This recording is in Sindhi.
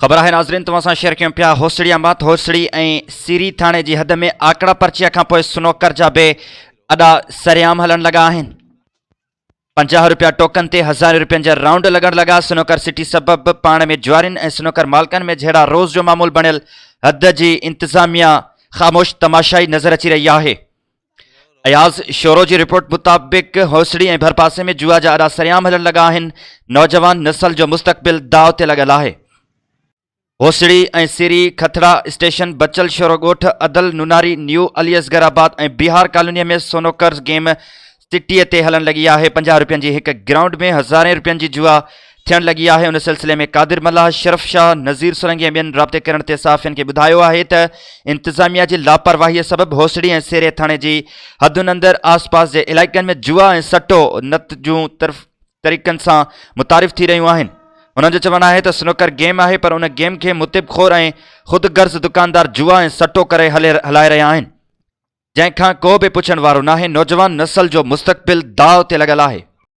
خبر آهي ناظرين توهان سان شيئر ڪيون پيا هوسڙي آباد هوسڙي ۽ سيري ٿاڻي جي حد ۾ آڪڙا پرچيء کان پوء سنوڪر جا به اڏا سرعام هلڻ لڳا آهن. 50 روپيا ٽوڪن تي هزارين روپين جا رائونڊ لڳڻ لڳا سنوڪر سٽي سبب پاڻ ۾ جوارين ۽ سنوڪر مالڪن ۾ جهيڙا روز جو معمول بڻيل حد جي انتظاميا خاموش تماشائي نظر اچي رهي آهي. اياز شورو جي رپورٽ مطابق هوسڙي ۽ ڀرپاسي ۾ جوا جا اڏا سرعام هلڻ لڳا آهن، نوجوان نسل جو مستقبل داء تي لڳل آهي. هوسڙي ۽ سيري، کٿڙا اسٽيشن، بچل شورو ڳوٺ، عدل نوناري، نيو علي اصغر آباد ۽ بهار ڪالونيء ۾ سونوڪرز گيم سٽيء تي هلڻ لڳي آهي، 50 روپين جي هڪ گرائونڊ ۾ هزارين روپين جي جوا ٿيڻ لڳي آهي ان سلسلي ۾ قادر ملاح، شرف شاهه، نذير سولنگي ۽ ٻين رابطي ڪرڻ تي صحافين کي ٻڌايو آهي ته انتظاميا جي لاپرواهي سبب هوسڙي ۽ سيري ٿاڻي جي حدن اندر آس پاس جي علائقن ۾ جوا ۽ سٽو نت جون طريقن سان متعارف ٿي رهيون آهن هنن جو چوڻ آهي ته سنوڪر گيم آهي پر ان گيم کي متب خور ۽ خود غرض دڪاندار جوا ۽ سٽو ڪري هلائي رهيا آهن جنهن کان ڪو به پڇڻ وارو ناهي نوجوان نسل جو مستقبل داء تي لڳل آهي.